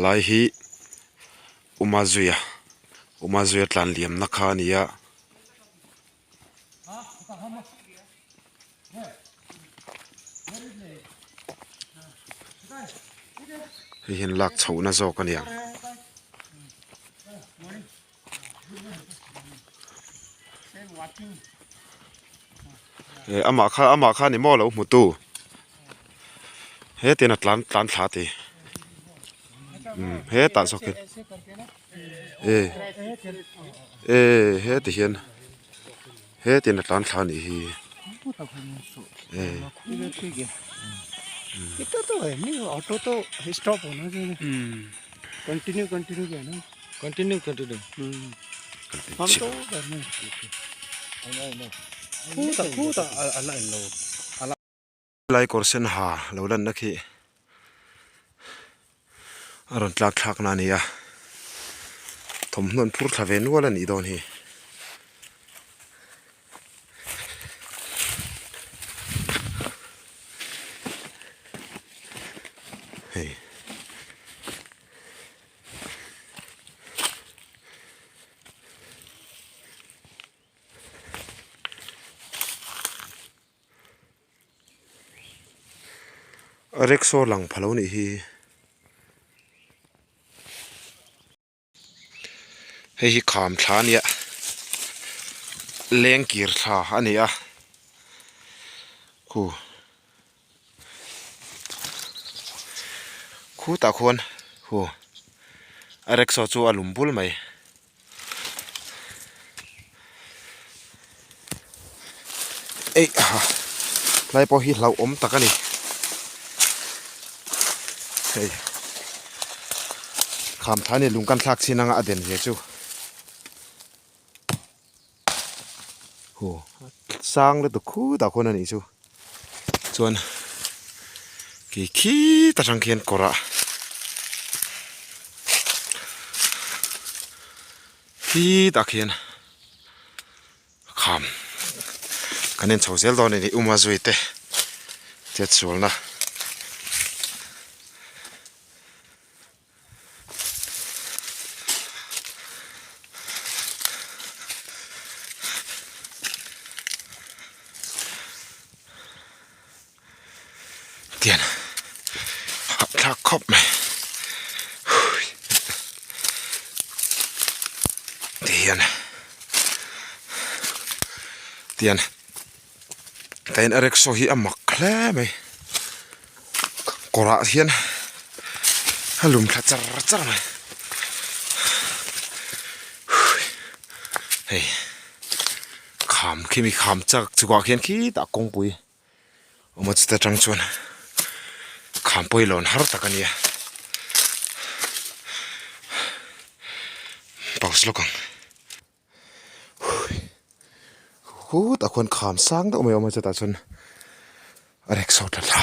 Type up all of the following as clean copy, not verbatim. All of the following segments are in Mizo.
Lai hi Umazuia Umazuia tlan liamna kha a ni a. Hei hian lak chhohna zawk a ni ang. Amah kha amah kha ni maw lo hmu tu he tian a tlan tlan thla ti umm hetah zawk hian e e heti hian hetian a tlan thla a nih hi e. Lai kawr sen ha lo lanna khi a rawn tlak thlak na a ni a thawmhnaw an phur thla ve nual a nih dawn hi. Hei. Rickshaw lang pha lo nih hi. Hei hi kham thla a nia lengkir thla a ni a khu khutah khuan hu a rickshaw chu a lum bul mai. Eih ha tlai pawh hi hlauhawm tak a ni hei kham tha ni lung kan thlak chin anga a den ve chu hu sang lutuk khutah khuan a nih chu chuan khi khit atang khian kawr ah khitah khian kham kan en chho zel dawn a ni uma zui te chet sualna. Tian hahthlak khawp mai tihian tian tain a rickshaw hi a mak hle mai kawrah hian a lum thla char char mai hei kham khi mi kham chak chukah khian khitah kawngpui awm a chuta tang chuan kham pawh hi lawn har tak a nia pause lawk ang. Khutah khuan kham sang deuh mai a awm a chutah chuan a rek saw ta thla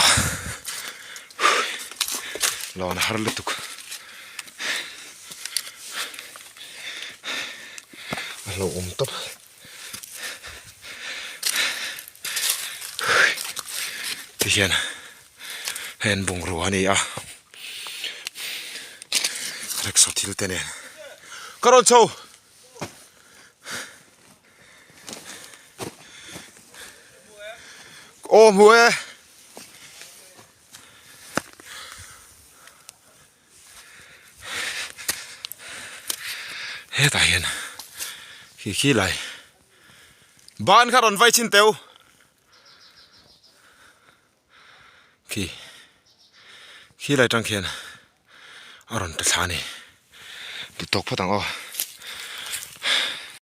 lawn a har lutuk a hlauhawm tawp tihian hei an bungrua a ni a rickshaw thil te nen ka rawn chho. Aw hmu e. Hetah hian khi khi lai ban kha rawn vai chhin teu khi khi lai tang khian a rawn ta thla a ni ti tawk phawt ang aw.